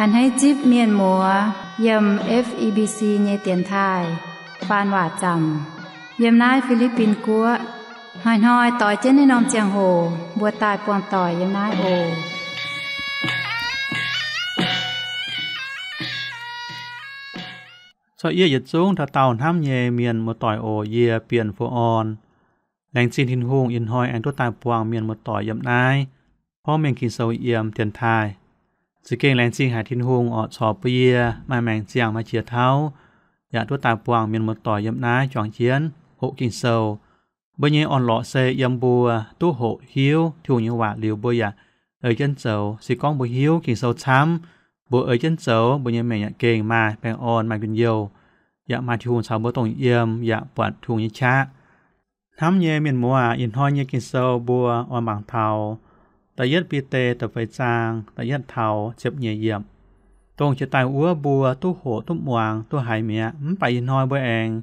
A'hneiv zipv mienh muoz yiem F E B C nyei dienx taaih faan waac zaamc yiem naaiv Fi^li^bin Guoqv. Hnoi-hnoi doix jienv naaiv norm ziangh hoc mbuo daaih buangh doic yiem naaiv oc. Corc yie yietc zungv dauh dauh hnamv nyei mienh muoz-doic oc. Yie Bienh Fu'orn. Laengz zingh Tin-Hungh ih hnoi aengx duqv daaih buangh mienh muoz-doic yiem naaiv porv mengh Ging-Sou yiem dienx taaih. Za'gengh laengz zingh haic Tin-Hungh oc, corc bun yie maaih maengc ziangh maaih qiex tauv, yaac duqv daaih buangh mienh muoz-doic yiem naaiv juangc jienv hoqc Ging-Sou. Mbuo nyei orn-lorqc se yiem mbuo duqv hoqc hiuv Tin-Hungh nyei waac liuz, mbuo yaac ei jienv zoux. Se gorngv mbuo hiuv Ging-Sou camv, mbuo ei jienv zoux, mbuo nyei maengc yaac gengh maaih baengh orn, maaih njien-youh, yaac maaih Tin-Hungh caux mbuo dongh yiem, yaac buatc Tin-Hungh nyei qaqv. Hnamv nyei mienh muoz aac, ih hnoi nyei Ging-Sou mbuo oix mangc taux da'yietv Bide da'feix zaang da'yietv taux ziepc nyeic yiemc. Dongh jiex daaih wuov mbuo duqv hoqc duqv muangx duqv haiz mi'aqv. Mv baac ih hnoi mbuo aengx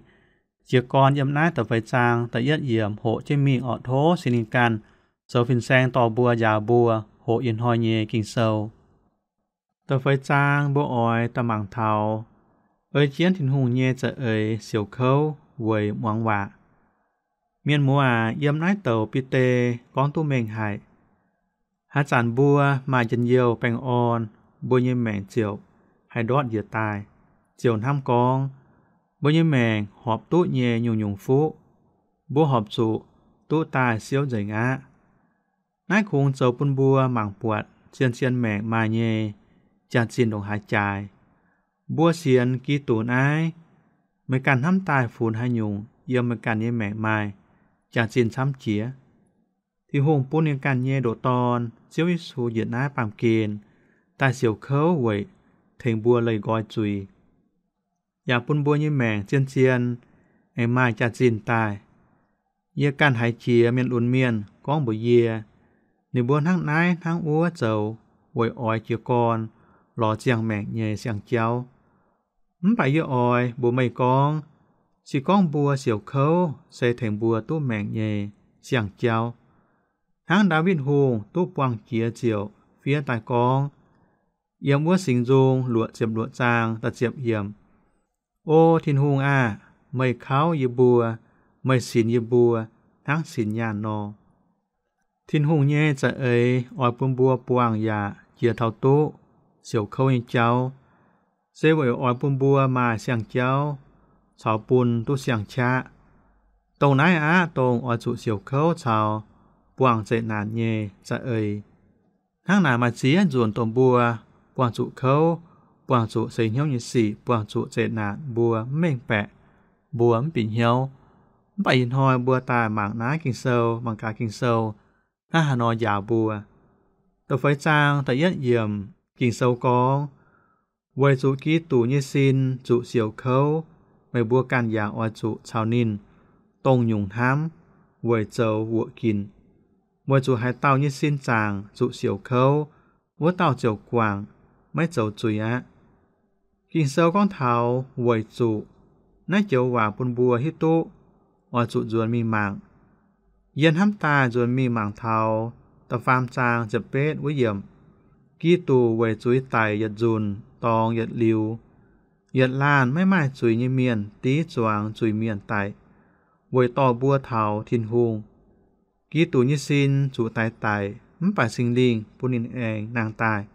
jiez gorn yiem naaiv da'feix zaang da'yietv yiemc hoqc jienv mingh orqc. Tov Singx Lingh ganh zoux fin-saeng dorh mbuo, njaaux mbuo hoqc ih hnoi nyei Ging-Sou. Da'feix zaang mbuo oix daaih mangc taux ei jienv Tin-Hungh nyei za'eix siouc kouv weic muangx waac. Mienh muoz aac, yiem naaiv douc Bide gorngv duqv mengh haic. Haaix zanc mbuo maaih njien-youh baengh orn, mbuo nyei maengc ziouc haih ndortv njiec daaih. Ziouc hnamv gorngv, mbuo nyei maengc horpc duqv nyei nyungc-nyungc fuqv, mbuo horpc zuqc duqv daaih siouv nzengc aqv. Naaiv kungx zoux bun mbuo mangc buatc zien-zien maengc maaih nyei jaax-zinh ndongc haaix jaaix. Mbuo sienx Giduc naaiv, meih ganh hnamv daaih funx haaix nyungc yiem meih ganh nyei maengc maaih jaax-zinh camv jiex? Tin-Hungh bun ninh ganh nyei ndoqc Dorn, Ziouv Yesu, njiec naaiv baamh gen daaih siouc kouv weic tengx mbuo leih nqoi zuiz, yaac bun mbuo nyei maengc zien-zien aengx maaih jaax-zinh daaih. Yie ganh haiz jiex mienh lunx mienh gorngv mbuox yie, ninh mbuo hnangv naaiv hnangv wuov zoux weic oix jiez gorn lorz ziangh maengc nyei siang-jauv. Mv baac yie oix mbuox meih gorngv, se gorngv mbuo siouc kouv se tengx mbuo duqv maengc nyei siang-jauv. Hnangv Ndaawitv Hungh duqv buangh jiex ziouc fiev daaih gorngv, yiem wuov Singx Nzung luoqc ziepc luoqc zaang da'ziepc yiemc, O Tin-Hungh aah! Meih kauv yie mbuo, meih sinx yie mbuo hnangv sinx nyaanh nor. Tin-Hungh nyei za'eix oix bun mbuo buangh yaac jiex taux duqv siouc kouv nyei jauv, se weic oix bun mbuo maaih siang-jauv caux bun duqv siang-qaqv. Dongh naaiv aqv, dongh oix zuqc siouc kouv caux buangh zeqc naanc nyei za'eix. Hnangv naaic maaih ziex nzunc dongh mbuo buangh zuqc kouv, buangh zuqc seix hnyouv nyei sic, buangh zuqc zeqc naanc, mbuo mv mengh baeqc, mbuo mv bieqc hnyouv. Mv baac ih hnoi mbuo daaih mangc naaiv Ging-Sou, mangc gaax Ging-Sou hnangv haaix nor njaaux mbuo. Da'feix zaang da'yietv yiemc Ging-Sou gorngv, Weic zuqc Giduc nyei sin zuqc siouc kouv, meih mbuo ganh yaac oix zuqc caux ninh dongh nyungc hnamv weic zoux wuoqc ginc. Weic zuqc haaix dauh nyei sin zaangc zuqc siouc kouv, wuov dauh ziouc guangc, maiv zoux zuiz aqv. Ging-Sou gorngv taux weic zuqc, naaiv joux waac bun mbuo hiuv duqv oix zuqc nzuonx mingh mangc. Yie hnamv daaih nzuonx mingh mangc taux da'faam zaang ziepc betv wuov yiemc. Giduc weic zuiz daic yietc nzunc dorngx yietc liuz, yietc laanh maiv maaih zuiz nyei mienh div zuangx zuiz-mienh daic, weic dorh mbuo taux Tin-Hungh. Giduc nyei sin zuqc daix daic, mv baac Singx Lingh bun ninh aengx nangh daaih.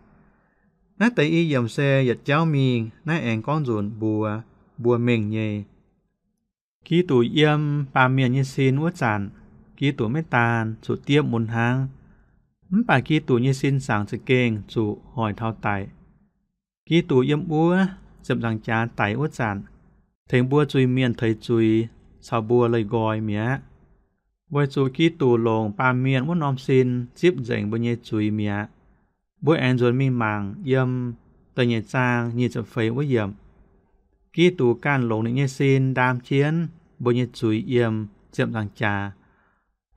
Naaiv deix i yiemc se yietc jauv mingh, naaiv aengx gorngv nzunc mbuox mbuo mengh nyei. Giduc yiem baamh mienh nyei sin wuov zanc, Giduc maiv daan zuqc diepv mun hnangv, mv baac Giduc nyei sin zaangc za'gengh zuqc hoic taux daic. Giduc yiem wuov ziepc nzaangc jaax daic wuov zanc, tengx mbuo zuiz-mienh teix zuiz caux mbuo leih nqoi mi'aqv. Weic zuqc Giduc longc baamh mienh wuov norm sin zipv nzengc mbuo nyei zuiz mi'aqv. Mbuo aengx nzuonx mingh mangc yiem da'nyeic zaang nyic ziepc feix wuov yiemc. Giduc ganh longc ninh nyei sin ndaam jienv mbuo nyei zuiz yiem ziepc nzaangc jaax,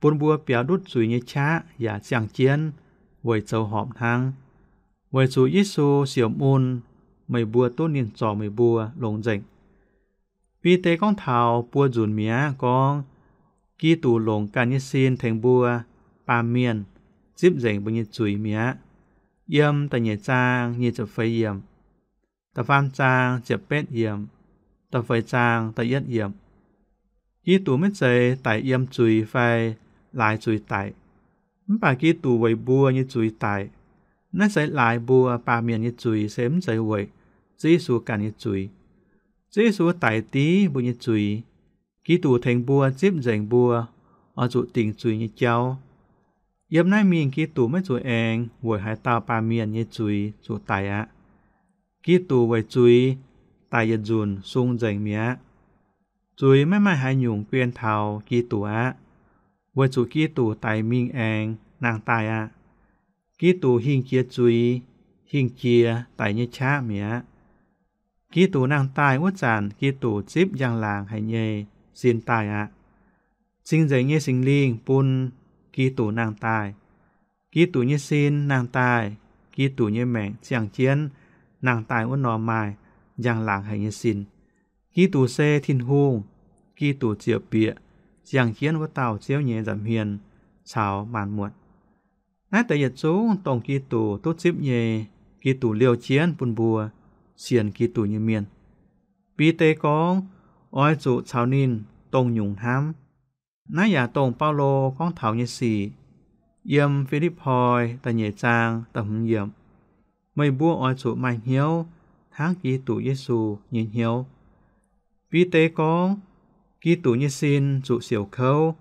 bun mbuo biaux ndutv zuiz nyei qaqv yaac ziangh jienv weic zoux horpc hnangv. Weic zuqc Yesu siouc mun, meih mbuo duqv ninh zorc meih mbuo longx nzengc. Bide gorngv taux buo nzunc mi'aqv gorngv, Giduc longc ganh nyei sin tengx mbuo baamh mienh zipv nzengc mbuo nyei zuiz mi'aqv. Yiem da'nyeic zaang nyic ziepc feix yiemc, da'faam zaang ziepc betv yiemc, da'feix zaang da'yietv yiemc. Giduc maiv zeiz daic yiem zuiz fai laaix zuiz daic. Mv baac Giduc weic mbuo nyei zuiz daic. Naaiv se laaix mbuo baamh mienh nyei zuiz, se mv zeiz weic Ziouv Yesu ganh nyei zuiz. Ziouv Yesu daic div mbuo nyei zuiz. Giduc tengx mbuo zipv nzengc mbuo oix zuqc dingc zuiz nyei jauv. Yiem naaiv mingh Giduc maiv zuqc aengx weic haaix dauh baamh mienh nyei zuiz zuqc daic aqv. Giduc weic zuiz daic yietc nzunc sung nzengc mi'aqv. Zuiz maiv maaih haaix nyungc guen taux Giduc aqv, weic zuqc Giduc daic mingh aengx nangh daaih aqv. Giduc hingh jiex zuiz, hingh jiex daic nyei qaqv mi'aqv. Giduc nangh daaih wuov zanc, Giduc zipv njang-laangc haic nyei sin daaih aqv. Cing-nzengc nyei Singx Lingh bun Giduc nangh daaih. Giduc nyei sin nangh daaih, Giduc nyei maengc ziangh jienv nangh daaih wuov norm maaih njang-laangc haic nyei sin. Giduc se Tin-Hungh. Giduc ziouc bieqc ziangh jienv wuov dauh Ziouv nyei nza'hmien caux maanc muotc. Naaiv deix yietc zungv dongh Giduc duqv zipv nyei. Giduc liouh jienv bun mbuo sienx Giduc nyei mienh. Bide gorngv, oix zuqc caux ninh dongh nyungc hnamv. Naaiv yaac dongh Baulo gorngv taux nyei sic yiem Fi^lipv^poi da'nyeic zaang da'hmz yiemc, meih mbuo oix zuqc maaih hnyouv hnangv Giduc Yesu nyei hnyouv. Bide gorngv, Giduc nyei sin zuqc siouc kouv.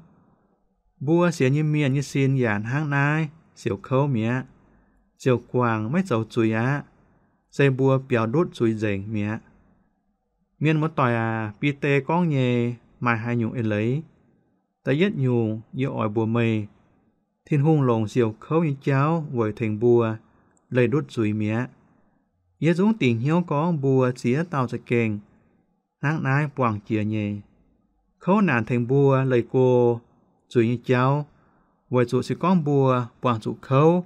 Mbuo sienx nyei mienh nyei sin yaac hnangv naaiv siouc kouv mi'aqv, ziouc guangc maiv zoux zuiz aqv, se mbuo biaux ndutv zuiz nzengc mi'aqv. Mienh muoz-doic aac, Bide gorngv nyei maaih haaix nyungc eix leiz? Da'yietv nyungc, yie oix mbuox meih, Tin-Hungh longc siouc kouv nyei jauv weic tengx mbuo leih ndutv zuiz mi'aqv. Yie zungv dingc hnyouv gorngv mbuo ziex dauh za'gengh hnangv naaiv buangh jiex nyei. Kouv naanc tengx mbuo leih go zuiz nyei jauv, weic zuqc se gorngv mbuo buangh zuqc kouv,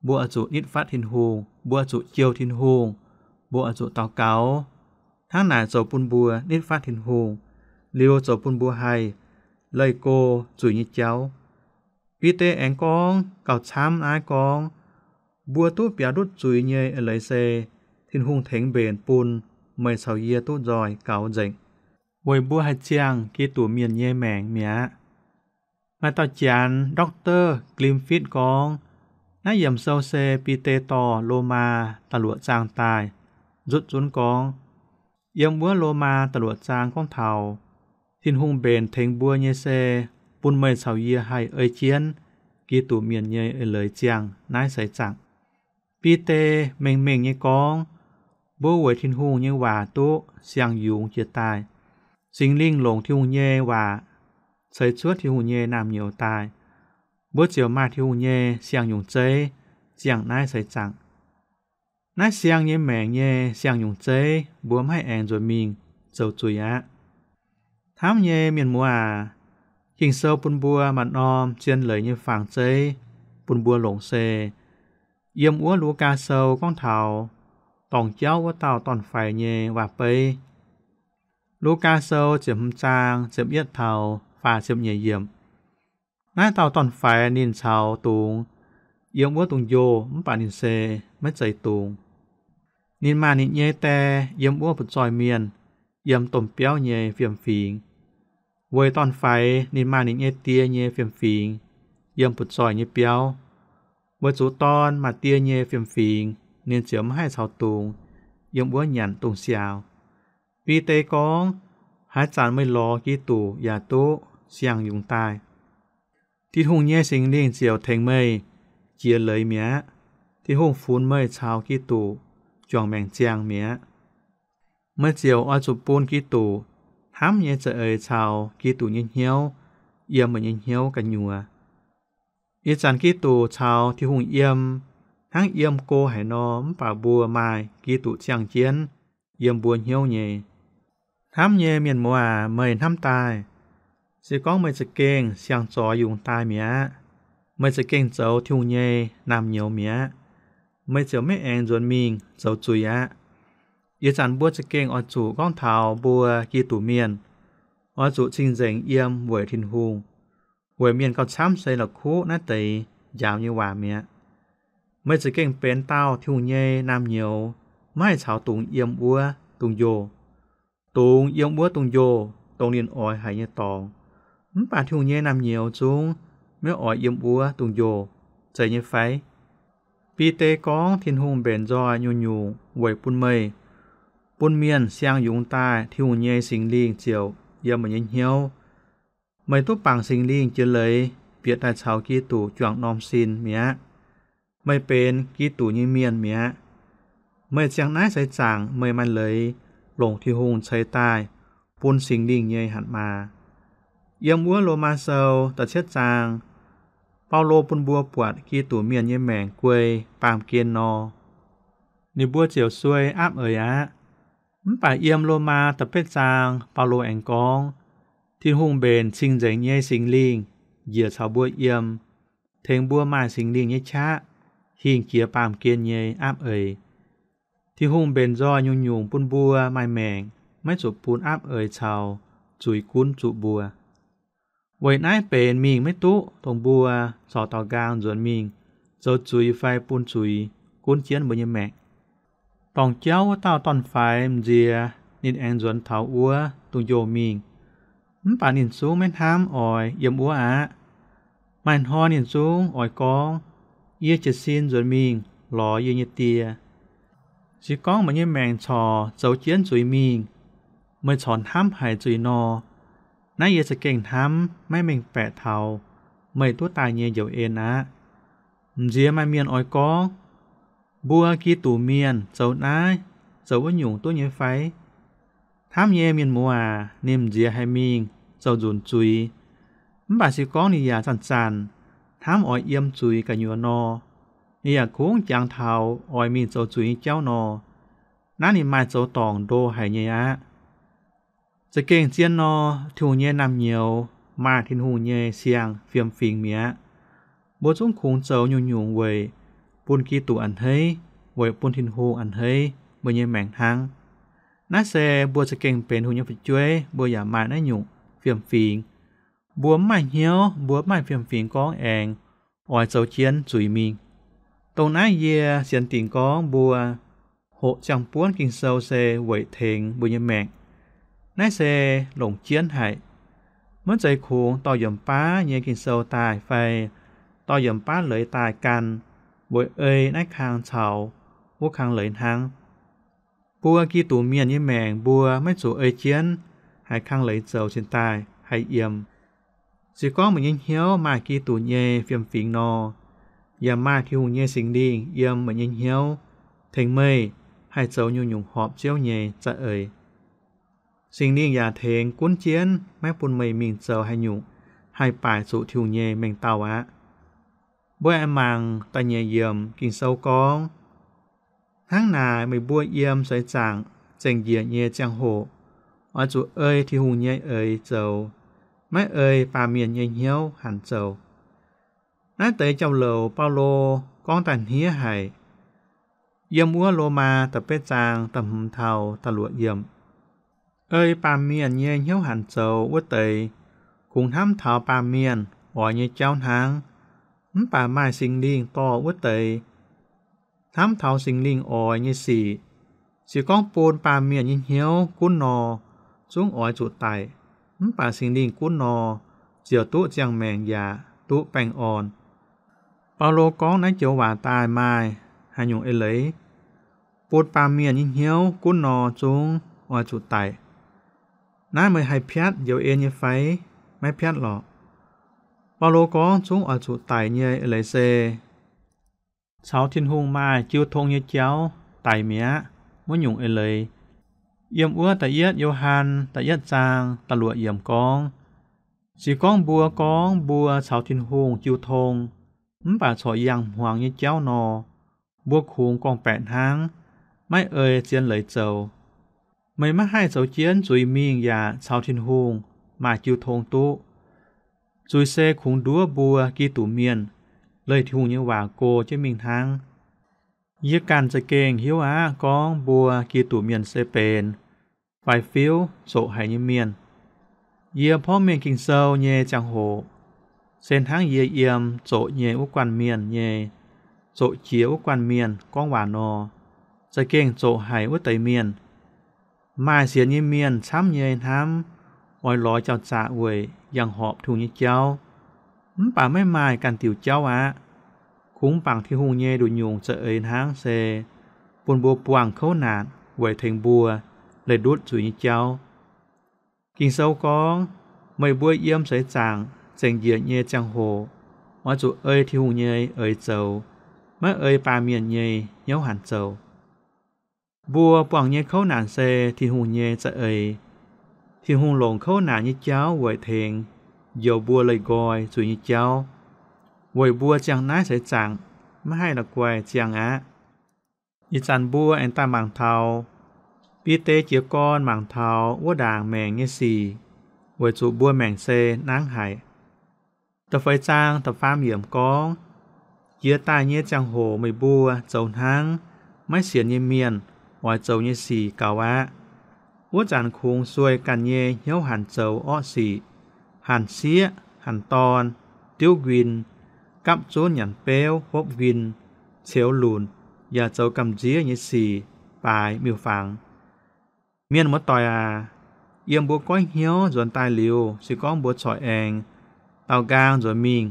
mbuo oix zuqc nitv fatv Tin-Hungh, mbuo oix zuqc jouh Tin-Hungh, mbuo oix zuqc daux gaux. Hnangv naaic zoux bun mbuo nitv fatv Tin-Hungh, liuz zoux bun mbuo haih leih go zuiz nyei jauv. Bide aengx gorngv gauh camv naaiv gorngv, mbuo duqv biaux ndutv zuiz nyei eix leiz se Tin-Hungh tengx mbenc bun meih caux yie duqv nzoih gaux nzengc, weic mbuo haih ziangh Giduc mienh nyei maengc mi'aqv. Maaih dauh janx Doctor Glimpfitz gorngv, naaiv yiemc sou se Bide dorh Lomaa da'luoqc zaang daaih nzutv zunv gorngv, yiem wuov Lomaa da'luoqc zaang gorngv taux Tin-Hungh mbenc tengx mbuo nyei se bun meih caux yie haih ei jienv Giduc mienh nyei eix leiz ziangh naaiv seix zaangc. Bide mengh mengh nyei gorngv, mbuo weic Tin-Hungh nyei waac duqv siang-yungz jiex daaih. Singx Lingh longc Tin-Hungh nyei waac ceix cuotv Tin-Hungh nyei naamh nyouz daaih. Mbuo ziouc maaih Tin-Hungh nyei siang-yungz zeiv ziangh naaiv seix zaangc. Naaiv siang nyei maengc nyei siang-yungz zeiv mbuo maiv haih aengx nzuonx mingh zoux zuiz aqv. Hnamv nyei mienh muoz aac, Ging-Sou bun mbuo maaih norm zien leiz nyei fangx zeiv bun mbuo longc se yiem wuov Lugaa Sou gorngv taux dorngc jauv wuov dauh dorn-faix nyei waac-beiv. Lugaa Sou ziepc hmz zaang ziepc yietv taux faah ziepc nyeic yiemc. Naaiv dauh dorn-faix ninh caux dungz yiem wuov dungz-njoh, mv baac ninh se maiv zeiz dungz. Ninh maaih ninh nyei die yiem wuov butv-zoih mienh yiem domh biauv nyei fiem-fingx. Weic dorn-faix ninh maaih ninh nyei die nyei fiem-fingx yiem butv-zoih nyei biauv. Weic zuqc dorn maaih die nyei fiem-fingx, ninh ziouc maiv haih caux dungz yiem wuov nyanc dongh siaaux. Bide gorngv, haaix zanc meih lorz Giduc yaac duqv siang-yungz daaih, Tin-Hungh nyei Singx Lingh ziouc tengx meih jiex leiz mi'aqv. Tin-Hungh funx meih caux Giduc juangc maengc ziangh mi'aqv. Meih ziouc oix zuqc bun Giduc hnamv nyei za'eix caux Giduc nyei hnyouv yiem meih nyei hnyouv gu'nyuoz. Ih zanc Giduc caux Tin-Hungh yiem hnangv yiem go haic nor, mv baac mbuo maaih Giduc ziangh jienv yiem mbuo hnyouv nyei. Hnamv nyei mienh muoz aac, meih hnamv daaih, se gorngv meih za'gengh siang-zoix yungz daaih mi'aqv, meih za'gengh zoux Tin-Hungh nyei naamh nyouz mi'aqv, meih ziouc maiv aengx nzuonx mingh zoux zuiz aqv. Ih zanc mbuo za'gengh oix zuqc gorngv taux mbuo Giduc mienh oix zuqc cing-nzengc yiem weic Tin-Hungh, weic mienh gauh camv se la'kuqv naaiv deix njaaux nyei waac mi'aqv. Meih za'gengh benx dauh Tin-Hungh nyei naamh nyouz, maiv haih caux dungx yiem wuov dungx njoh. Dungx yiem wuov dungx njoh, dongh ninh oix haiz nyei dorngx. Mv baac Tin-Hungh nyei naamh nyouz zungv maiv oix yiem wuov dungx njoh. Zeiz nyei fai? Bide gorngv Tin-Hungh mbenc nzoih nyungc-nyungc weic bun meih, bun mienh siang yungz daaih Tin-Hungh nyei Singx Lingh ziouc yiem meih nyei hnyouv. Meih duqv bangc Singx Lingh jiex leiz bieqc daaih caux Giduc juangc norm sin mi'aqv. Meih benx Giduc nyei mienh mi'aqv. Meih ziangh naaiv seix zaangc meih maaih leiz longc Tin-Hungh ceix daaih bun Singx Lingh nyei hatc maaz. Yiem wuov Lomaa Sou da'cietv zaang, Baulo bun mbuo buatc Giduc mienh nyei maengc guei baamh gen nor, ninh mbuo ziouc suei aapv eix aqv. Mv baac yiem Lomaa da'betv zaang, Baulo aengx gorngv, Tin-Hungh mbenc cing-nzengc nyei Singx Lingh njiec caux mbuo yiem, tengx mbuo maaih Singx Lingh nyei qaqv hingh jiex baamh gen nyei aapv eix. Tin-Hungh mbenc nzoih nyungc-nyungc bun mbuo maaih maengc, maiv zuqc bun aapv eix caux zuiz gunv zuqc mbuo. Weic naaiv benx mingh maiv duqv dongh mbuo corc daaux nqaang nzuonx mingh zoux zuiz fai bun zuiz gunv jienv mbuo nyei maengc. Dorngc jauv wuov dauh dorn-faix m'nziex ninh aengx nzuonx taux wuov dungx njoh mingh, mv baac ninh zungv maiv hnamv oix yiem wuov aqv. Maaih hnoi ninh zungv oix gorngv, Yie jiez sin nzuonx mingh lorz yie nyei die. Se gorngv meih nyei maengc corc zoux jienv zuiz mingh, meih corc hnamv haic zuiz nor, naaiv yie za'gengh hnamv maiv mengh baeqc taux meih duqv daaih nyei njoux en aqv. M'nziex maaih mienh oix gorngv, Mbuo Giduc mienh zoux naaiv zoux wuov nyungc duqv nyei fai? Hnamv nyei mienh muoz aac, ninh m'nziex haih mingh zoux nzunc zuiz, mv baac se gorngv ninh yaac zanc-zanc hnamv oix yiem zuiz gu'nyuoz nor, ninh yaac kungx jangx taux oix mingh zoux zuiz nyei jauv nor, naaiv ninh maaih zoux dorngc ndo haic nyei aqv. Za'gengh zien nor, Tin-Hungh nyei naamh nyouz maaih Tin-Hungh nyei siang-fiem-fingx mi'aqv. Mbuo zungv kungx zoux nyungc-nyungc weic bun Giduc a'hneiv, weic bun Tin-Hungh a'hneiv mbuo nyei maengc hnangv. Naaiv se mbuo za'gengh benx Tin-Hungh nyei fu'jueiv, mbuo yaac maaih naaiv nyungc fiem-fingx. Mbuo mv maaih hnyouv, mbuo mv maaih fiem-fingx gorngv aengx oix zoux jienv zuiz mingh. Dongh naaiv yie sienx dingc gorngv mbuo hoqc ziangh buonv Ging-Sou se weic tengx mbuo nyei maengc. Naaiv se longc jienv haic. Maiv zeiz kungx dorh yiemc baav nyei Ging-Sou daaih fai dorh yiemc baav leiz daaih gan weic ei naaiv kang caux wuov kang leiz hnangv. Mbuo Giduc mienh nyei maengc mbuo maiv zuqc ei jienv haaix kang leiz zoux cingx daaih haih yiem. Se gorngv meih nyei hnyouv maaih Giduc nyei fiem-fingx nor, yaac maaih Tin-Hungh nyei Singx Lingh yiem meih nyei hnyouv, tengx meih haih zoux nyungc-nyungc horpc Ziouv nyei za'eix. Singx Lingh yaac tengx gunv jienv maiv bun meih mingh zoux haaix nyungc haih baaic zuqc Tin-Hungh nyei mengh dauh aqv. Mbuo aengx mangc da'nyeic yiemc Ging-Sou gorngv, Hnangv naaic meih mbuo yiem seix zaangc zengc njiec nyei ziangh hoc, oix zuqc ei Tin-Hungh nyei eix zoux, maiv ei baamh mienh nyei hnyouv hanc zoux. Naaiv deix jauv-louc Baulo gorngv daaih hniev haic. Yiem wuov Lomaa da'betv zaang da'hmz taux da'luoqc yiemc, ei baamh mienh nyei hnyouv hanc zoux wuov deix, kungx hnamv taux baamh mienh oix nyei jauv hnangv, mv baac maaih Singx Lingh dorh wuov deix hnamv taux Singx Lingh oix nyei sic. Se gorngv bun baamh mienh nyei hnyouv gunv nor, zungv oix zuqc daic, mv baac Singx Lingh gunv nor, ziouc duqv ziangh maengc yaac duqv baengh orn. Baulo gorngv naaiv joux waac daaih maaih haaix nyungc eix leiz? Bun baamh mienh nyei hnyouv gunv nor zungv oix zuqc daic. Naaiv meih haih piatv njoux en nyei fai? Maiv piatv lorqc. Baulo gorngv zungv oix zuqc daic nyei eix leiz se caux Tin-Hungh maaih jiu tong nyei jauv daic mi'aqv wuov nyungc eix leiz. Yiem wuov da'yietv Yo^han da'yietv zaang da'luoqc yiemc gorngv, Se gorngv mbuo gorngv mbuo caux Tin-Hungh jiu tong, mv baac corc yangh hmuangx nyei jauv nor, mbuo kungx gorngv-baeqc hnangv, maiv ei zien leiz zoux. Meih maiv haih zoux jienv zuiz mingh yaac caux Tin-Hungh maaih jiu tong duqv. Zuiz se kungx nduov mbuo Giduc Mienh leih Tin-Hungh nyei waac go jienv mingh hnangv. Yie ganh za'gengh hiuv aqv gorngv mbuo Giduc Mienh se benx faix-fiuv zoqc haic nyei mienh. Yie porv mengh Ging-Sou nyei ziangh hoc, se hnangv yie yiem zoqc nyei wuov guanh mienh nyei, zoqc jiex wuov guanh mienh gorngv waac nor, za'gengh zoqc haic wuov deix mienh. Maaih sienx nyei mienh camv nyei hnamv oix lorz jauv-zaqc weic yangh horpc Tin-Hungh nyei jauv, mv baac maiv maaih ganh diuc jauv aqv. Kungx bangc Tin-Hungh nyei nduqc nyungc za'eix hnangv se bun mbuo buangh kouv naanc weic tengx mbuo leih ndutv zuiz nyei jauv. Ging-Sou gorngv, meih mbuo yiem seix zaangc zengc njiec nyei ziangh hoc, oix zuqc ei Tin-Hungh nyei eix zoux, maiv ei baamh mienh nyei hnyouv hanc zoux. Mbuo buangh nyei kouv naanc se Tin-Hungh nyei za'eix. Tin-Hungh longc kouv naanc nyei jauv weic tengx njoux mbuo leih nqoi zuiz nyei jauv, weic mbuo ziangh naaiv seix zaangc maiv haih la'guaih ziangh aqv. Ih zanc mbuo aengx daaih mangc taux Bide jiez gorn mangc taux wuov ndaangc maengc nyei sic, weic zuqc mbuo maengc se nangv haic. Da'feix zaang da'faam yiemc gorngv, jiex daaih nyei ziangh hoc meih mbuo zoux hnangv maiv sienx nyei mienh oix zoux nyei sic gaux aqv. Wuov zanc kungx sueih ganh nyei hnyouv hanc zoux orqv sic, hanc sieqv, hanc dorn, diuv nquin, gapv zunv nyanc beuv hopv nquin, ceux lunc, yaac zoux gamh nziev nyei sic baaix miuc-fangx. Mienh muoz-doic aac, yiem mbuo goiv hnyouv nzuonx daaih liuz, se gorngv mbuo corc aengx daaux nqaang nzuonx mingh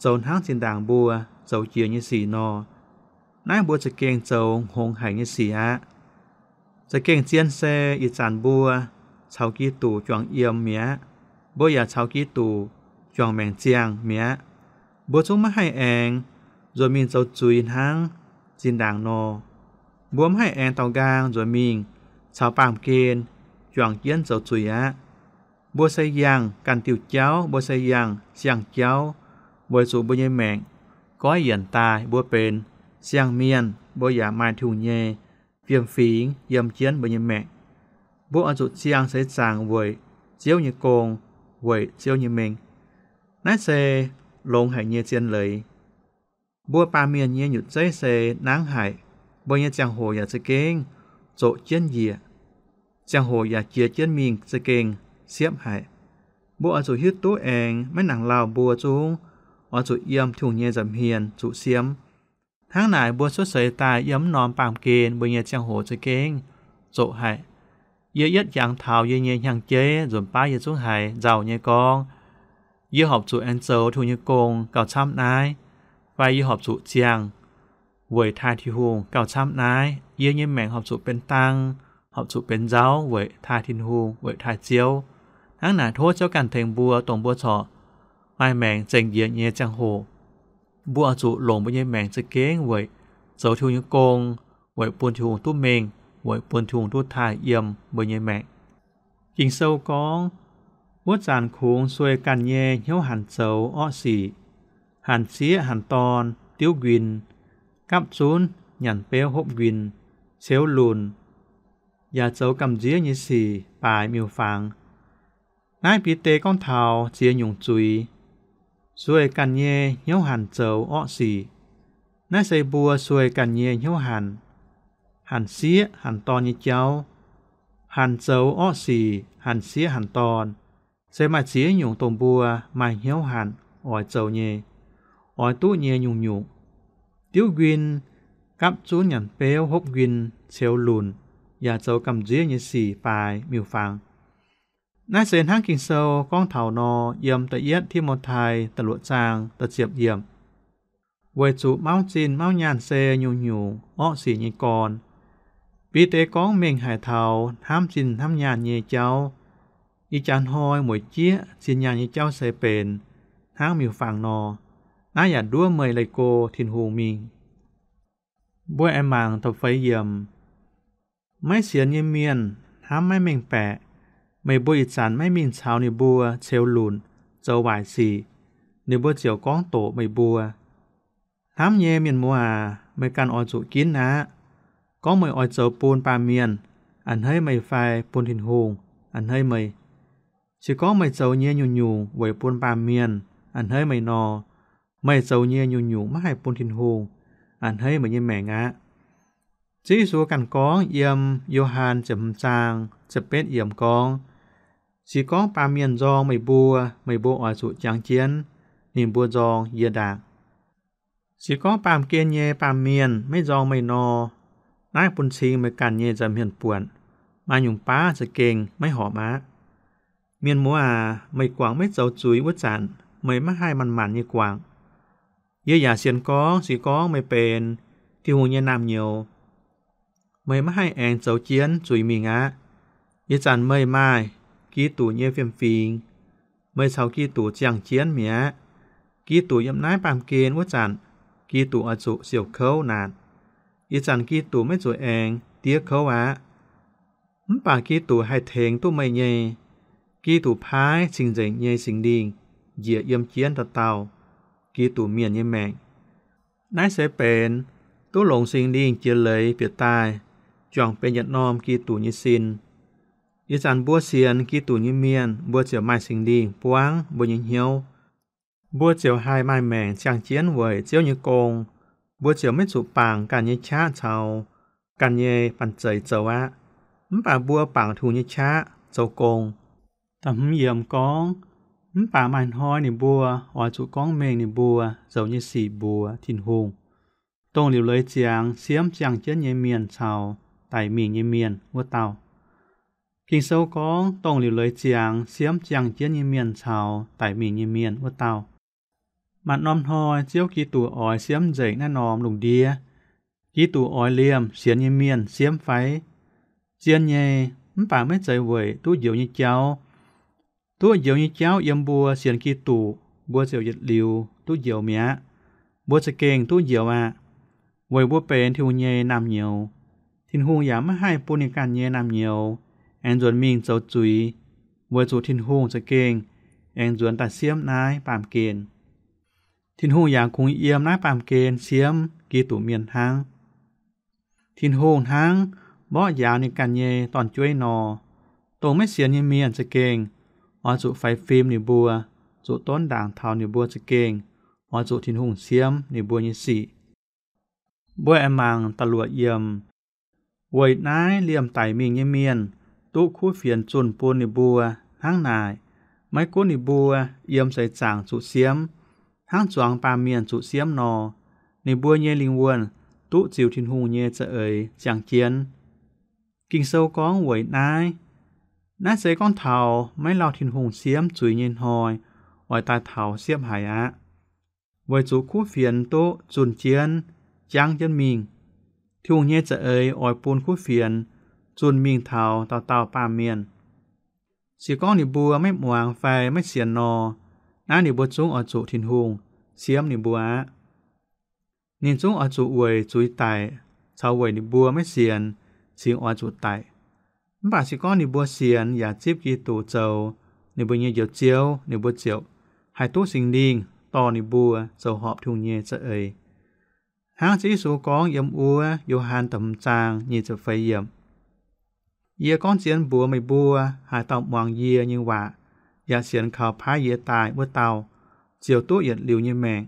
zoux hnangv zinh ndaangc mbuo zoux jiex nyei sic nor, naaiv mbuo za'gengh zoux hngongx haic nyei sic aqv. Za'gengh zien se ih zanc mbuo caux Giduc juangc yiem mi'aqv. Mbuo yaac caux Giduc juangc maengc ziangh mi'aqv. Mbuo zungv maiv haih aengx nzuonx mingh zoux zuiz hnangv zinh ndaangc nor. Mbuo maiv haih aengx daaux nqaang nzuonx mingh caux baamh gen juangc jienv zoux zuiz aqv. Mbuo se yangh ganh diuh jauv, mbuo se yangh siang-jauv, weic zuqc mbuo nyei maengc goiv yienc daaih mbuo benx siang-mienh, mbuo yaac maaih Tin-Hungh nyei fiem-fingx yiem jienv mbuo nyei maengc. Mbuo oix zuqc ziangh seix zaangc weic Ziouv nyei gong, weic Ziouv nyei mengh. Naaiv se longx haic nyei zien leiz. Mbuo baamh mienh nyei nyutc zeiv se nangv haic, mbuo nyei ziangh hoc yaac za'gengh zoqc jienv njiec. Ziangh hoc yaac jiex jienv mingh za'gengh siepv haic. Mbuo oix zuqc hiuv duqv aengx maiv nangc lauh mbuo zungv oix zuqc yiem Tin-Hungh nyei nza'hmien zuqc siemv. Hnangv naaic mbuo cuotv seix daaih yiem mv norm baamh gen mbuo nyei ziangh hoc za'gengh zoqc haic. Yie yietv jangx taux yie nyei hnyangx-jeiv nzunc baav yie zungv haiz nzauh nyei gorngv, yie horpc zuqc aengx zoux Tin-Hungh nyei gong gauh camv naaiv, fai yie horpc zuqc ziangh weic taaih Tin-Hungh gauh camv naaiv. Yie nyei maengc horpc zuqc benx dang, horpc zuqc benx nzauh weic taaih Tin-Hungh, weic taaih Ziouv. Hnangv naaic tov Ziouv ganh tengx mbuo, dongh mbuo corc maaih maengc zengc njiec nyei ziangh hoc, mbuo oix zuqc longc mbuo nyei maengc za'gengh weic zoux Tin-Hungh nyei gong, weic bun Tin-Hungh duqv mengh, weic bun Tin-Hungh duqv taaih yiem mbuo nyei maengc. Ging-Sou gorngv, wuov zanc kungx sueih ganh nyei hnyouv hanc zoux orqv sic, hanc sieqv hanc dorn, diuv nquin, gapv zunv nyanc beuv hopv nquin, ceux lunc, yaac zoux gamh nziev nyei sic baaix miuc-fangx. Naaiv Bide gorngv taux ziex nyungc zuiz. Sueih ganh nyei hnyouv hanc zoux orqv sic. Naaiv se mbuo sueih ganh nyei hnyouv hanc, hanc sieqv hanc dorn nyei jauv. Hanc zoux orqv sic, hanc sieqv hanc dorn, se maaih ziex nyungc dongh mbuo maaih hnyouv hanc oix zoux nyei, oix duqv nyei nyungc-nyungc. Diuv nquin, gapv zunv nyanc beuv hopv nquin, ceux lunc, yaac zoux gamh nziev nyei sic baaix miuc-fangx. Naaiv se hnangv Ging-Sou gorngv taux nor, yiem da'yietv Ti^mo^tai da'luoqc zaang da'ziepc yiemc. Weic zuqc mauv zinh mauv nyaanh se nyungc-nyungc orqv sic nyei gorn. Bide gorngv mengh haic taux hnamv zinh hnamv nyaanh nyei jauv. Ih jaax hnoi mueic jieqv zinh nyaanh nyei jauv se benx hnangv miuc-fangx nor, naaiv yaac nduov meih leih go Tin-Hungh mingh. Mbuo aengx mangc da'feix yiemc. Maiv sienx nyei mienh hnamv maiv mengh baeqc. Meih mbuo ih zanc maiv mingh caux ninh mbuo ceux lunc zoux waaic sic, ninh mbuo ziouc gorngv doqc meih mbuo. Hnamv nyei mienh muoz aac, meih ganh oix zuqc ginv aqv. Gorngv meih oix zoux bun baamh mienh a'hneiv meih fai bun Tin-Hungh a'hneiv meih. Se gorngv meih zoux nyei nyungc-nyungc weic bun baamh mienh a'hneiv meih nor, meih zoux nyei nyungc-nyungc maiv haih bun Tin-Hungh a'hneiv meih nyei maengc aqv. Ziouv Yesu ganh gorngv yiem Yo^han ziepc hmz zaang ziepc betv yiemc gorngv, se gorngv baamh mienh nzorng meih mbuo, meih mbuo oix zuqc jangx jienv ninh mbuo nzorng yie ndaangc. Se gorngv baamh gen nyei baamh mienh maiv nzorng meih nor, Naaiv bun cing meih ganh nyei nza'hmien buonc. Maaih nyungc baav za'gengh maiv horpc aqv. Mienh muoz aac, meih guangc maiv zoux zuiz wuov zanc, meih maiv haih manc-manc nyei guangc. Yie yaac sienx gorngv, se gorngv meih benx Tin-Hungh nyei naamh nyouz, meih maiv haih aengx zoux jienv zuiz mingh aqv. Ih zanc meih maaih Giduc nyei fiem-fingx, meih caux Giduc ziangh jienv mi'aqv. Giduc yiem naaiv baamh gen wuov zanc, Giduc oix zuqc siouc kouv naanc. Ih zanc Giduc maiv zuqc aengx diev kouv aqv. Mv baac Giduc haih tengx duqv meih nyei. Giduc paaiv cing-nzengc nyei Singx Lingh njiec yiem jienv dauh dauh Giduc mienh nyei maengc. Naaiv se benx duqv longc Singx Lingh jiex leiz bieqc daaih, juangc benx yietc norm Giduc nyei sin. Ih zanc mbuo sienx Giduc nyei mienh, mbuo ziouc maaih Singx Lingh buangv mbuo nyei hnyouv. Mbuo ziouc haih maaih maengc ziangh jienv weic Ziouv nyei gong. Mbuo ziouc maiv zuqc bangc ganh nyei qaqv caux ganh nyei banh zeic zoux aqv. Mv baac mbuo bangc Tin-Hungh nyei qaqv zoux gong. Da'hmz yiemc gorngv, mv baac maaih hnoi ninh mbuo oix zuqc gorngv mengh ninh mbuo zoux nyei sic mbuox Tin-Hungh, dongh liuc leiz ziangx siemv ziangh jienv nyei mienh caux daic mingh nyei mienh wuov dauh. Ging-Sou gorngv, dongh liuc leiz ziangx siemv ziangh jienv nyei mienh caux daic mingh nyei mienh wuov dauh. Maaih norm hnoi Ziouv Giduc oix siemv nzengc naaiv norm lungh ndiev. Giduc oix liemh sienx nyei mienh siemv fai? Zien nyei, mv baac maiv zeiz weic duqv njoux nyei jauv. Duqv njoux nyei jauv yiem mbuo sienx Giduc, mbuo ziouc yietc liuz duqv njoux mi'aqv. Mbuo za'gengh duqv njoux aqv, weic mbuo benx Tin-Hungh nyei naamh nyouz. Tin-Hungh yaac maiv haih bun ninh ganh nyei naamh nyouz aengx nzuonx mingh zoux zuiz, weic zuqc Tin-Hungh za'gengh aengx nzuonx daaih siemv naaiv baamh gen. Tin-Hungh yaac kungx yiem naaiv baamh gen siemv Giduc mienh hnangv. Tin-Hungh hnangv mborqv njaaux ninh ganh nyei dorn-jueiv nor, dongh maiv sienx nyei mienh za'gengh oix zuqc faix fim ninh mbuo, zuqc donv ndaangc taux ninh mbuo za'gengh oix zuqc Tin-Hungh siemv ninh mbuo nyei sic. Mbuo aengx mangc da'luoqc yiemc. Weic naaiv liemh daic mingh nyei mienh duqv kuv fienx zunh bun ninh mbuo hnangv naaic. Maiv gunv ninh mbuo yiem seix zaangc zuqc siemv, hnangv zuangx baamh mienh zuqc siemv nor, ninh mbuo nyei lingh wuonh duqv ziux Tin-Hungh nyei za'eix ziangh jienv. Ging-Sou gorngv weic naaiv. Naaiv se gorngv taux maiv lauh Tin-Hungh siemv zuiz nyei hnoi oix daaih taux siepv haic aqv. Weic zuqc kuv fienx duqv zunh jienv, jangv jienv mingh. Tin-Hungh nyei za'eix oix bun kuv fienx zunh mingh taux dauh dauh baamh mienh. Se gorngv ninh mbuo maiv muangx fai maiv sienx nor, naaiv ninh mbuo zungv oix zuqc Tin-Hungh siemv ninh mbuo aqv. Ninh zungv oix zuqc weic zuiz daic, caux weic ninh mbuo maiv sienx cingx oix zuqc daic. Mv baac se gorngv ninh mbuo sienx yaac zipv Giduc zoux ninh mbuo nyei Njoux Ziouv, ninh mbuo ziouc haih duqv Singx Lingh dorh ninh mbuo zoux horpc Tin-Hungh nyei za'eix. Hnangv Ziouv Yesu gorngv yiem wuov Yo^han da'hmz zaang nyic ziepc feix yiemc, Yie gorngv zien mbuox meih mbuo, haaix dauh muangx yie nyei waac yaac sienx kaux paaiv yie daaih wuov dauh, ziouc duqv yietc liuz nyei maengc,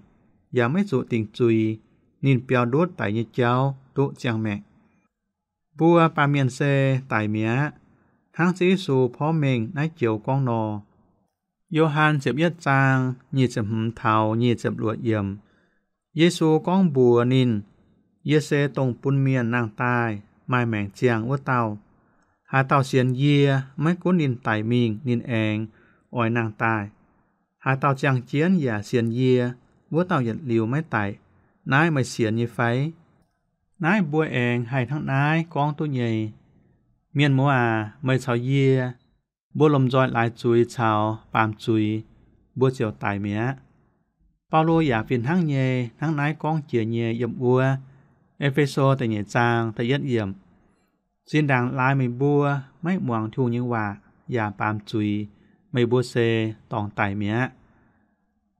yaac maiv zuqc dingc zuiz. Ninh biaux ndutv daic nyei jauv duqv ziangh maengc. Mbuo baamh mienh se daic mi'aqv, hnangv Ziouv Yesu porv mengh naaiv joux gorngv nor. Yo^han ziepc yietv zaang nyic ziepc hmz taux nyic ziepc luoqc yiemc. Yesu gorngv mbuox ninh, Yie se dongh bun mienh nangh daaih maaih maengc ziangh wuov dauh. Haaix dauh sienx yie, maiv gunv ninh daic mingh ninh aengx oix nangh daaih. Haaix dauh ziangh jienv yaac sienx yie, wuov dauh yietc liuz maiv daic. Naaiv meih sienx nyei fai? Naaiv mbuo aengx haih hnangv naaiv gorngv duqv nyei. Mienh muoz aac, meih caux yie, mbuo lomh nzoih laaix zuiz caux baamz zuiz, mbuo ziouc daic mi'aqv. Baulo yaac fih hnangv nyei hnangv naaiv gorngv jiex nyei yiem wuov E^fe^so da'nyeic zaang da'yietv yiemc, Zinh ndaangc laaix meih mbuo maiv muangx Tin-Hungh nyei waac yaac baamz zuiz, meih mbuo se dorngc daic mi'aqv.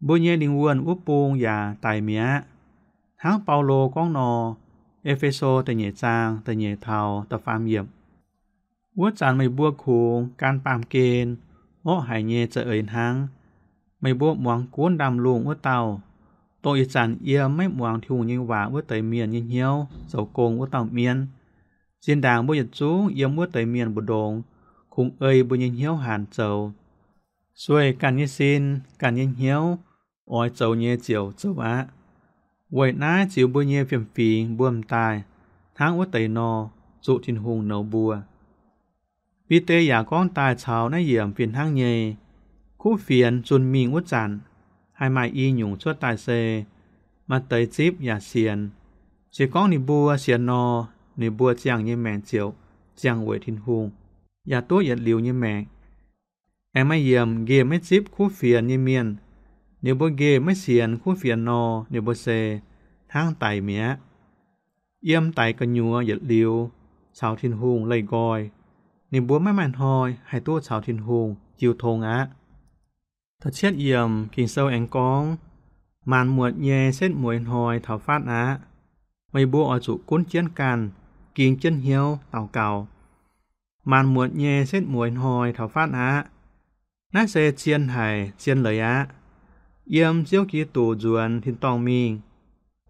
Mbuo nyei lingh wuonh wuov bung yaac daic mi'aqv. Hnangv Baulo gorngv nor, E^fe^so da'nyeic zaang da'nyeic taux da'faam yiemc. Wuov zanc meih mbuo kungx gan baamh gen, orqv haic nyei za'eix hnangv. Meih mbuo muangx gunv ndaamv-lungh wuov dauh, dongh ih zanc yiem maiv muangx Tin-Hungh nyei waac wuov deix mienh nyei hnyouv zoux gong wuov dauh mienv. Zinh ndaangc mbuo yietc zungv yiem wuov deix mienh mbu'ndongx kungx ei mbuo nyei hnyouv hanc zoux. Sueih ganh nyei sin, ganh nyei hnyouv, oix zoux nyei ziouc zoux aqv. Weic naaiv ziux mbuo nyei fiem-fingx mbuo m'daaih, hnangv wuov deix nor, zuqc Tin-Hungh nouz mbuo. Bide yaac gorngv daaih caux naaiv yiemc fih hnangv nyei. Kuv fienx zunh mingh wuov zanc, haih maaih i nyungc cuotv daaih se maaih deix zipv yaac sienx. Se gorngv ninh mbuo sienx nor, ninh mbuo ziangh nyei maengc ziouc ziangh weic Tin-Hungh, yaac duqv yietc liuz nyei maengc. Aengx maaih yiemc nqemh maiv zipv kuv fienx nyei mienh, ninh mbuo nqemh maiv sienx kuv fienx nor, ninh mbuo se hnangv daic mi'aqv. Yiem daic gu'nyuoz yietc liuz caux Tin-Hungh leih nqoi, ninh mbuo maiv maaih hnoi haih duqv caux Tin-Hungh jiu tong aqv. Da'cietv yiemc Ging-Sou aengx gorngv, maanc muotc nyei setv mueiz hnoi taux fatv aqv. Meih mbuo oix zuqc gunv jienv ganh, ging jienv hnyouv daux gaux. Maanc muotc nyei setv mueiz hnoi taux fatv aqv. Naaiv se zien haic, zien leiz aqv. Yiem Ziouv Giduc nzuonx tin-dorngh mingh,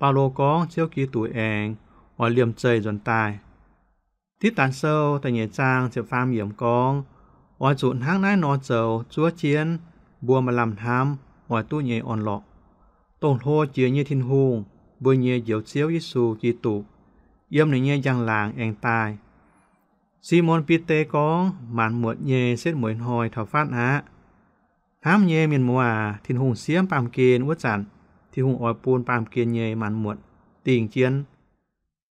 Baulo gorngv Ziouv Giduc aengx oix liemh zeih nzuonx daaih. Ditv Daaih Sou da'nyeic zaang ziepc faam yiemc gorngv, oix zuqc hnangv naaiv nor zoux zuov jienv mbuo maaih lamh hnamv oix duqv nyei orn-lorqc, dongh hlo jiex nyei Tin-Hungh, mbuo nyei Njoux Ziouv Yesu Giduc, yiem ninh nyei njang-laangc aengx daaih. Simon Bide gorngv maanc muotc nyei setv mueiz hnoi taux fatv aqv. Hnamv nyei mienh muoz aac, Tin-Hungh siemv baamh gen wuov zanc, Tin-Hungh oix bun baamh gen nyei maanc muotc dingh jienv.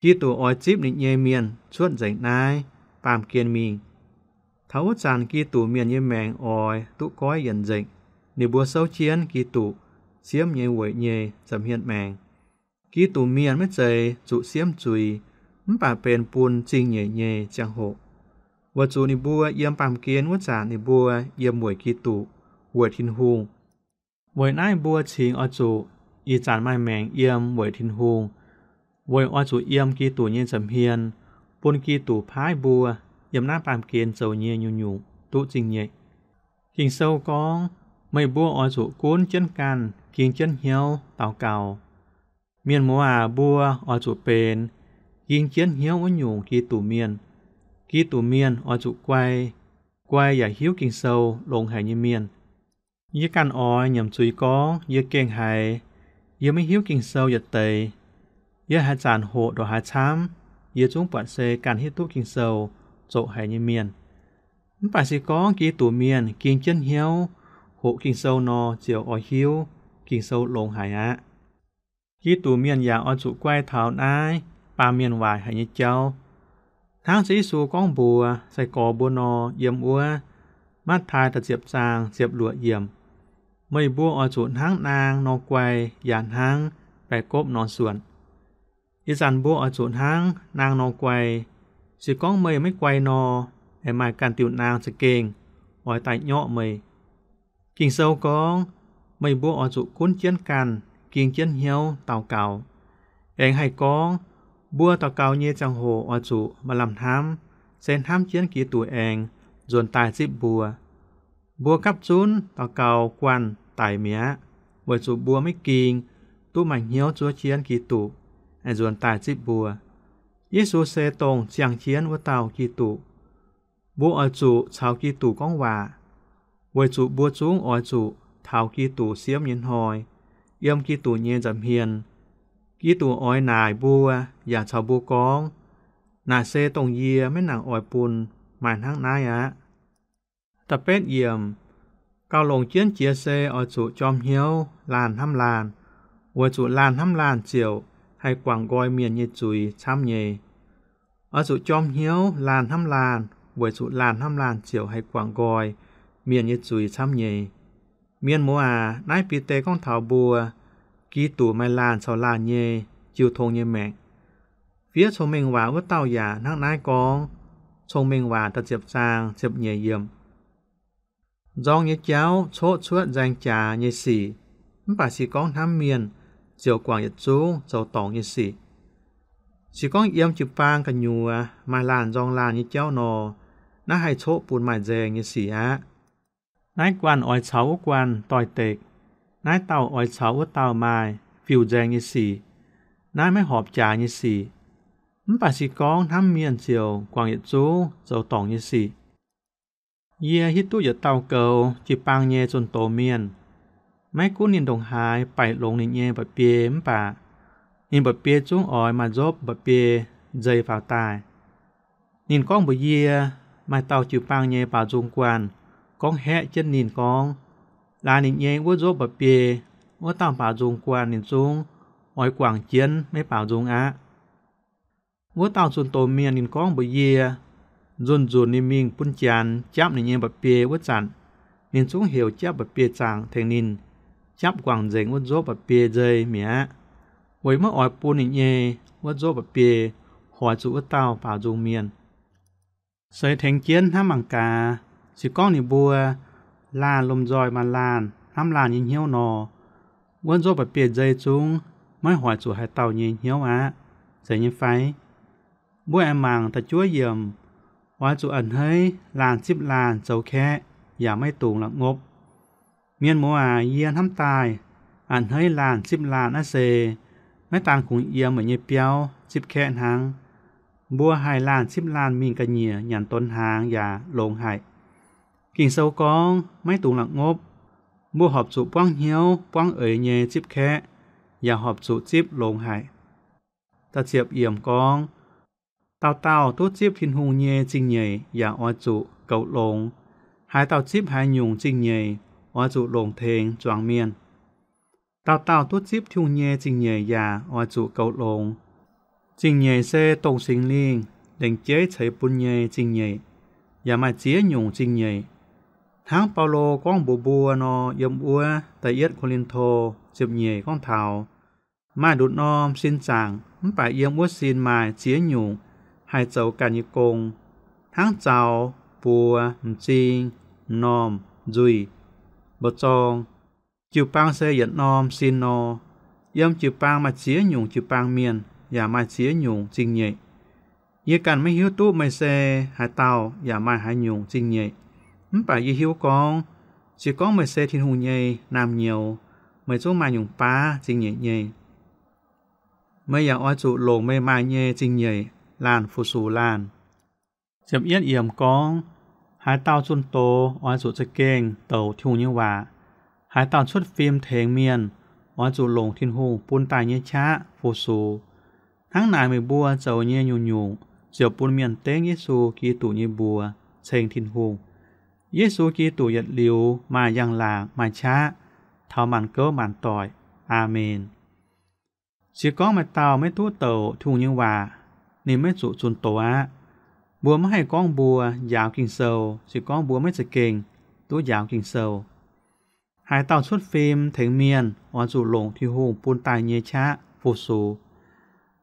Giduc oix zipv ninh nyei mienh cuotv nzengc naaiv baamh gen mingh. Taux wuov zanc Giduc mienh nyei maengc oix duqv goiv yienc nzengc. Ninh mbuo souv jienv Giduc siemv nyei weic nyei nza'hmien maengc. Giduc mienh maiv zeiz zuqc siemv zuiz, mv baac benx bun zingh nyeic nyei ziangh hoc, weic zuqc ninh mbuo yiem baamh gen wuov zanc ninh mbuo yiem weic Giduc, weic Tin-Hungh. Weic naaiv mbuo cingx oix zuqc ih zanc maaih maengc yiem weic Tin-Hungh, weic oix zuqc yiem Giduc nyei nza'hmien, bun Giduc paaiv mbuo yiem naaiv baamh gen zoux nyei nyungc-nyungc duqv zingh nyeic. Ging-Sou gorngv, meih mbuo oix zuqc gunv jienv ganh, ging jienv hnyouv daux gaux. Mienh muoz aac, mbuo oix zuqc benx ging jienv hnyouv wuov nyungc Giduc mienh. Giduc mienh oix zuqc guai, guai yaac hiuv Ging-Sou longx haic nyei mienh. Yie ganh oix nyiemc zuiz gorngv yie gengh haiz yie maiv hiuv Ging-Sou yietc deix. Yie haaix zanc hoqc ndongc haaix camv, yie zungv buatc se ganh hiuv duqv Ging-Sou zoqc haic nyei mienh. Mv baac se gorngv Giduc mienh ging jienv hnyouv hoqc Ging-Sou nor, ziouc oix hiuv Ging-Sou longx haic aqv. Giduc mienh yaac oix zuqc guai taux naaiv baamh mienh waaic haic nyei jauv. Hnangv Ziouv Yesu gorngv mbuox sai-gorx mbuo nor, yiem wuov Matv^taai da'ziepc zaang ziepc luoqc yiemc, meih mbuo oix zuqc hnangv naang nor guai, yaac hnangv baeqc gopv nor suonc. Ih zanc mbuo oix zuqc hnangv naang nor guai. Se gorngv meih maiv guai nor, aengx maaih ganh diuh naang za'gengh oix daaih nyorqv meih. Ging-Sou gorngv, meih mbuo oix zuqc gunv jienv ganh, ging jienv hnyouv daux gaux. Aengx haih gorngv, mbuo daux gaux nyei ziangh hoc oix zuqc maaih lamh hnamv, se hnamv jienv Giduc aengx nzuonx daaih zipv mbuo. Mbuo gapv zunv daux gaux guanh daic mi'aqv, weic zuqc mbuo maiv ging duqv maaih hnyouv zuov jienv Giduc aengx nzuonx daaih zipv mbuo. Yesu se dongh ziangh jienv wuov dauh Giduc. Mbuo oix zuqc caux Giduc gorngv waac, weic zuqc mbuo zungv oix zuqc taux Giduc siemv nyei hnoi, yiem Giduc nyei nza'hmien. Giduc oix naaic mbuo yaac caux mbuo gorngv, naaic se dongh yie maiv nangc oix bun maaih hnangv naaiv aqv. Da'betv yiemc, gauh longc jienv jiex se oix zuqc jorm hnyouv laanh hnamv laanh, weic zuqc laanh hnamv laanh ziouc haih guangc nqoi mienh nyei zuiz camv nyei. Oix zuqc jorm hnyouv laanh hnamv laanh, weic zuqc laanh hnamv laanh ziouc haih guangc nqoi mienh nyei zuiz camv nyei. Mienh muoz aac, naaiv Bide gorngv taux mbuo, Giduc maaih laanh caux laanh nyei jiu tong nyei maengc. Fiev Cong-Mengh Waac wuov dauh yaac hnangv naaiv gorngv, Cong-Mengh Waac da'ziepc zaang ziepc nyeic yiemc, nzorng nyei jauv coqv cuotv nzaeng jaax nyei sic, mv baac se gorngv hnamv mienh ziouc guangc yietc zungv zoux dorngc nyei sic. Se gorngv yiem jiu-baang gu'nyuoz maaih laanh nzorng laanh nyei jauv nor, naaiv haih coqv bun maaih nzaeng nyei sic aqv. Naaiv guanh oix caux wuov guanh doix-dekc, naaiv dauh oix caux wuov dauh maaih fiuv-nzaeng nyei sic. Naaiv maiv horpc jaax nyei sic. Mv baac se gorngv hnamv mienh ziouc guangc yietc zungv zoux dorngc nyei sic. Yie hiuv duqv yietc dauh goux jiu-baang nyei zunh doz mienh. Maiv gunv ninh ndongc haaix baeqc longx ninh nyei mba'biei mv baac, ninh mba'biei zungv oix maaih nzopv mba'biei nzeix faaux daaih. Ninh gorngv mbuox yie, maaih dauh jiu-baang nyei baaux nzung guanh gorngv haeqv jienv ninh gorngv, laaix ninh nyei wuov nzopv mba'biei, wuov dauh baaux nzung guanh ninh zungv oix guangc jienv maiv baaux nzung aqv. Wuov dauh zunh doz mienh ninh gorngv mbuox yie, nzunc-nzunc ninh mingh bun Janx japv ninh nyei mba'biei wuov zanc, ninh zungv heuc japv mba'biei zaangc tengx ninh japv guangc nzengc wuov nzopv mba'biei nzei mi'aqv, weic maiv oix bun ninh nyei wuov nzopv mba'biei hoix zuqc wuov dauh baaux nzung mienh. Se tengx jienv hnamv mangc gaax, se gorngv ninh mbuo laanh lomh nzoih maaih laanh hnamv laanh nyei hnyouv nor, wuov nzopv mba'biei nzei zungv maiv hoix zuqc haaix dauh nyei hnyouv aqv. Zeiz nyei fai? Mbuo aengx mangc da'juov yiemc, oix zuqc a'hneiv laanh zipv laanh zoux kaeqv yaac maiv dungx la'ngopv. Mienh muoz aac, yie hnamv daaih a'hneiv laanh zipv laanh naaiv se maiv daan kungx yiem meih nyei biauv zipv kaeqv hnangv. Mbuo haih laanh zipv laanh mingh ga'nyiec nyanc donx hnaangx yaac longx haic. Ging-Sou gorngv maiv dungx la'ngopv. Mbuo horpc zuqc buangv hnyouv buangv eix nyei zipv kaeqv, yaac horpc zuqc zipv longx haic. Da'ziepc yiemc gorngv, dauh dauh duqv zipv Tin-Hungh nyei zingh nyeic yaac oix zuqc goux longx. Haaix dauh zipv haaix nyungc zingh nyeic oix zuqc longc tengx zuangx mienh. Dauh dauh duqv zipv Tin-Hungh nyei zingh nyeic yaac oix zuqc goux longx. Zingh nyeic se dongh Singx Lingh lengc jeiv ceix bun nyei zingh nyeic, yaac maaih ziex nyungc zingh nyeic. Hnangv Baulo gorngv mbuox mbuo nor, yiem wuov Da'yietv Ko^lin^to ziepc nyeic gorngv taux maaih nduqc norm sin zaangc, mv baac yiem wuov sin maaih ziex nyungc haih zoux ganh nyei gong, hnangv zaux, buoz, m'zing, m'normh, nzuih, mbu'zorng. Jiu-baang se yietc norm sin nor. Yiem jiu-baang maaih ziex nyungc jiu-baang mienh, yaac maaih ziex nyungc zingh nyeic. Yie ganh maiv hiuv duqv meih se haaix dauh yaac maaih haaix nyungc zingh nyeic. Mv baac yie hiuv gorngv, se gorngv meih se Tin-Hungh nyei naamh nyouz, meih zungv maaih nyungc baav zingh nyeic nyei. Meih yaac oix zuqc longc meih maaih nyei zingh nyeic laanh fu-sux laanh. Ziepc yietv yiemc gorngv, haaix dauh zunh doz oix zuqc za'gengh douc Tin-Hungh nyei waac. Haaix dauh cuotv fim tengx mienh oix zuqc longc Tin-Hungh bun daaih nyei qaqv fu-sux. Hnangv naaic meih mbuo zoux nyei nyungc-nyungc ziouc bun mienh dengv Yesu Giduc nyei mbuox ceng Tin-Hungh. Yesu Giduc yietc liuz maaih njang-laangc maaih qaqv taux maanc gouv maanc doic. Aamen. Se gorngv maaih dauh maiv duqv douc Tin-Hungh nyei waac, ninh maiv zuqc zunh doz aqv. Mbuo maiv haih gorngv mbuo njaaux Ging-Sou, se gorngv mbuo maiv za'gengh duqv njaaux Ging-Sou. Haaix dauh cuotv fim tengx mienh oix zuqc longc Tin-Hungh bun daaih nyei qaqv fu-sux.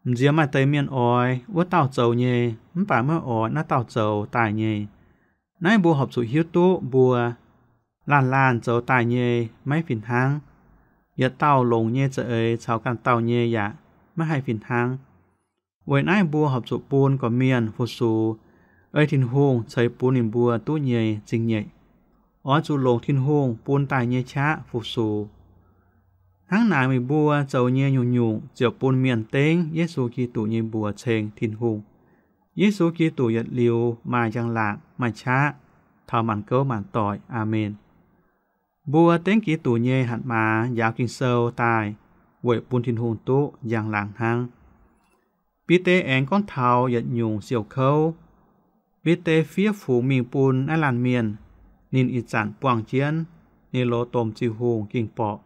M'nziex maaih deix mienh oix wuov dauh zoux nyei, mv baac maiv oix naaiv dauh zoux daaih nyei. Naaiv mbuo horpc zuqc hiuv duqv mbuo laanh laanh zoux daaih nyei maiv fih hnangv. Yietc dauh longc nyei za'eix caux ganh dauh nyei yaac maiv haih fih hnangv. Weic naaiv mbuo horpc zuqc bun gorqv-mienh fu-sux ei Tin-Hungh ceix bun ninh mbuo duqv nyei zingh nyeic. Oix zuqc longc Tin-Hungh bun daaih nyei qaqv fu-sux. Hnangv naaic meih mbuo zoux nyei nyungc-nyungc ziouc bun mienh dengv Yesu Giduc nyei mbuox ceng Tin-Hungh. Yesu Giduc yietc liuz maaih njang-laangc maaih qaqv taux maanc gouv maanc doic. Aamen. Mbuo dengv Giduc nyei hatc maaz njaaux Ging-Sou daaih weic bun Tin-Hungh duqv njang-laangc hnangv. Bide aengx gorngv taux yietc nyungc siouc kouv. Bide fiev fungx mingh bun naaiv laanh mienh. Ninh ih zanc buangh jienv Nero domh ziuh hungh ging-borqc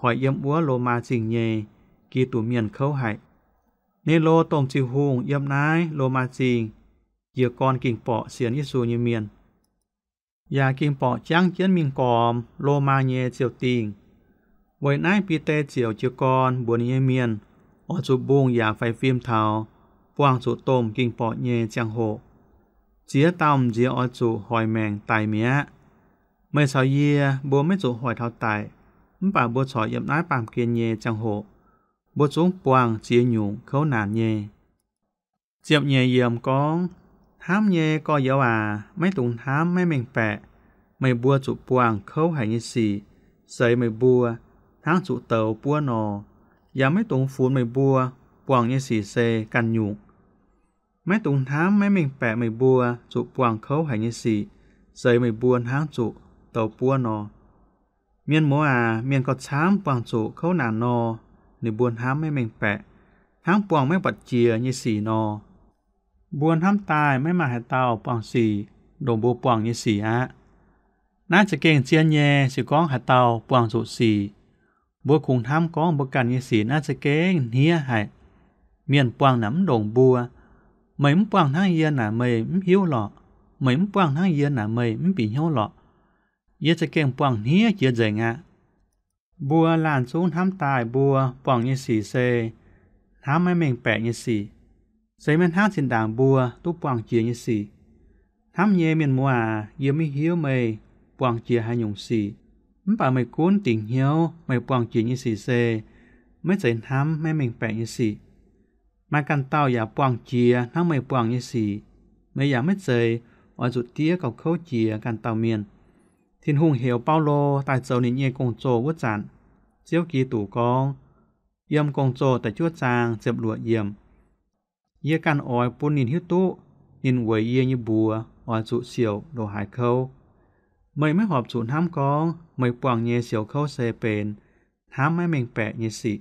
hoic yiem wuov Lomaa Zingh nyei Giduc mienh kouv haic. Nero domh ziuh hungh yiem naaiv Lomaa Zingh jiez gorn ging-borqc sienx Yesu nyei mienh, yaac ging-borqc jangv jienv mingh gormx Lomaa nyei ziouc dingh. Weic naaiv Bide ziouc jiez gorn mbuox ninh nyei mienh oix zuqc mbungh yaac faix fim taux buangh zuqc domh ging-borqc nyei ziangh hoc. Ziex dauh m'nziex oix zuqc hoic maengc daic mi'aqv. Meih caux yie mbuo maiv zuqc hoic taux daic, mv baac mbuo corc yiem naaiv baamh gen nyei ziangh hoc, mbuo zungv buangh ziex nyungc kouv naanc nyei. Ziepc nyeic yiemc gorngv, hnamv nyei gorx-youz aac, maiv dungx hnamv maiv mengh baeqc meih mbuo zuqc buangh kouv haic nyei sic seix meih mbuo hnangv zuqc douz buov nor. Yaac maiv dungx funx meih mbuo buangh nyei sic se ganh nyungc. Maiv dungx hnamv maiv mengh baeqc meih mbuo zuqc buangh kouv haic nyei sic seix meih mbuo hnangv zuqc douz buov nor. Mienh muoz aac, mienh gauh camv buangh zuqc kouv naanc nor, ninh mbuo hnamv maiv mengh baeqc, hnangv buangh maiv buatc jiex nyei sic nor. Mbuo hnamv daaih maiv maaih haaix dauh buangh sic ndongc mbuo buangh nyei sic aqv. Naaiv za'gengh zien nyei. Se gorngv haaix dauh buangh zuqc sic, mbuo kungx hnamv gorngv mbuo ganh nyei sic naaiv za'gengh hniev haic. Mienh buangh naaic mv ndongc mbuo. Meih mv buangh hnangv yie naaic meih mv hiuv lorqc. Meih mv buangh hnangv yie naaic meih mv bieqc hnyouv lorqc. Yie za'gengh buangh hniev jiex nzengc aqv. Mbuo laanh zungv hnamv daaih mbuo buangh nyei sic se hnamv maiv mengh baeqc nyei sic, se maiv hnangv zinh ndaangc mbuo duqv buangh jiex nyei sic. Hnamv nyei mienh muoz aac, yie maiv hiuv meih buangh jiex haaix nyungc sic, mv baac meih gunv dingc hnyouv meih buangh jiex nyei sic se maiv zeiz hnamv maiv mengh baeqc nyei sic. Maaih ganh dauh yaac buangh jiex hnangv meih buangh nyei sic. Meih yaac maiv zeiz oix zuqc diev gauh kouv jiex ganh dauh mienh. Tin-Hungh heuc Baulo daaih zoux ninh nyei gong-zoh wuov zanc, Ziouv Giduc gorngv, yiem Gong-Zoh da'juov zaang ziepc luoqc yiemc, yie ganh oix bun ninh hiuv duqv ninh weic yie nyei mbuox oix zuqc siouc ndongc haaix kouv. Meih maiv horpc zuqc hnamv gorngv meih buangh nyei siouc kouv se benx hnamv maiv mengh baeqc nyei sic.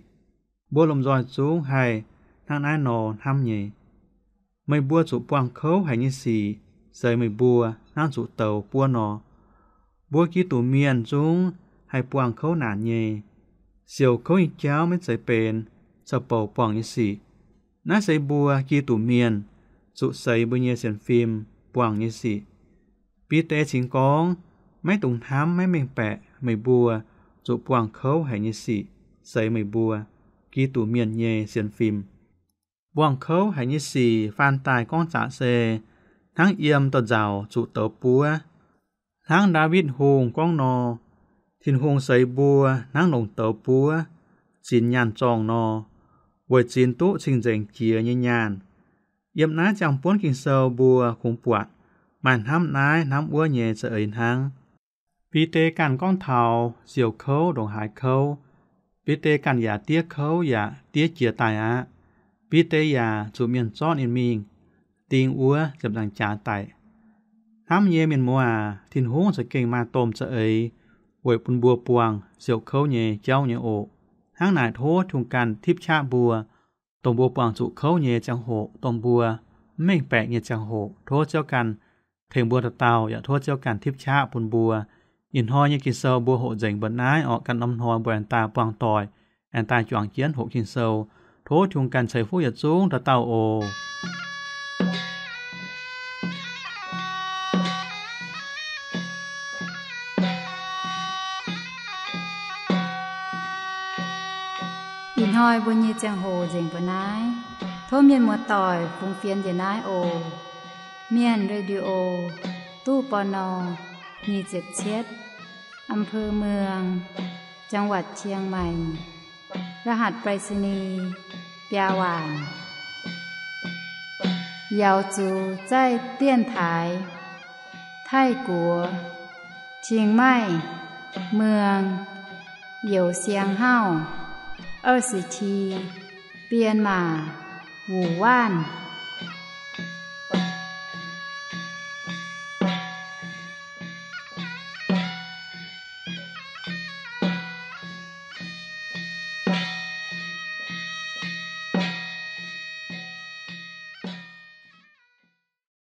Mbuo lomh nzoih zungv haih hnangv naaiv nor hnamv nyei. Meih mbuo zuqc buangh kouv haic nyei sic seix meih mbuo hnangv zuqc douz buov nor. Mbuo Giduc Mienh zungv haih buangh kouv naanc nyei. Siouc kouv nyei jauv maiv zeiz benx caux bouc buangh nyei sic. Naaiv se mbuo Giduc Mienh zuqc seix mbuo nyei sienx fim buangh nyei sic. Bide cingx gorngv, maiv dungx hnamv maiv mengh baeqc meih mbuo zuqc buangh kouv haic nyei sic seix meih mbuo Giduc Mienh nyei sienx fim. Buangh kouv haic nyei sic faan daaih gorngv zaqc se hnangv yiem douz-nzauc zuqc douz buov. Hnangv Ndaawitv Hungh gorngv nor, Tin-Hungh seix mbuo hnangv longc douz buov zinx nyaanh zorngh nor, weic zinx duqv cing-nzengc jiex nyei nyaanh. Yiem naaiv ziangh buonv Ging-Sou mbuo kungx buatc maaih hnamv naaiv hnamv wuov nyei za'eix hnangv. Bide ganh gorngv taux siouc kouv ndongc haaix kouv, Bide ganh yaac diev kouv yaac diev jiez daaih aqv. Bide yaac zuqc mienh zorqv ninh mingh ding wuov ziepc nzaangc jaax daic. Hnamv nyei mienh muoz aac, Tin-Hungh za'gengh maaih domh za'eix weic bun mbuo buangh siouc kouv nyei jauv nyei oc. Hnangv naaic tov Tin-Hungh ganh tipv qaqv mbuo, dongh mbuo buangh zuqc kouv nyei ziangh hoc, dongh mbuo mv mengh baeqc nyei ziangh hoc, tov Ziouv ganh tengx mbuo dauh dauh, yaac tov Ziouv ganh tipv qaqv bun mbuo. Ih hnoi nyei Ging-Sou mbuo hoqc nzengc mbuo naaiv orqc. Ganh norm hnoi mbuo aengx daaih buangh doic, aengx daaih juangc jienv hoqc Ging-Sou. Tov Tin-Hungh ganh ceix fuqv yietc zungv dauh dauh oc. Ih hnoi mbuo nyei ziangh hoc nzengc mbuo naaiv. Tov mienh muoz-doic fungx fienx njiec naaiv oc. Mienh Radio, ตู้ ปณ. nyic ziepc cietv, อำเภอเมือง จังหวัดเชียงใหม่ รหัสไปรษณีย์ biaa waanc. 瑶族在电台 Taiv-Guoqv, 清迈 เมือง Youh Siang Hauv, 二十七, 编码 Wu Wanv.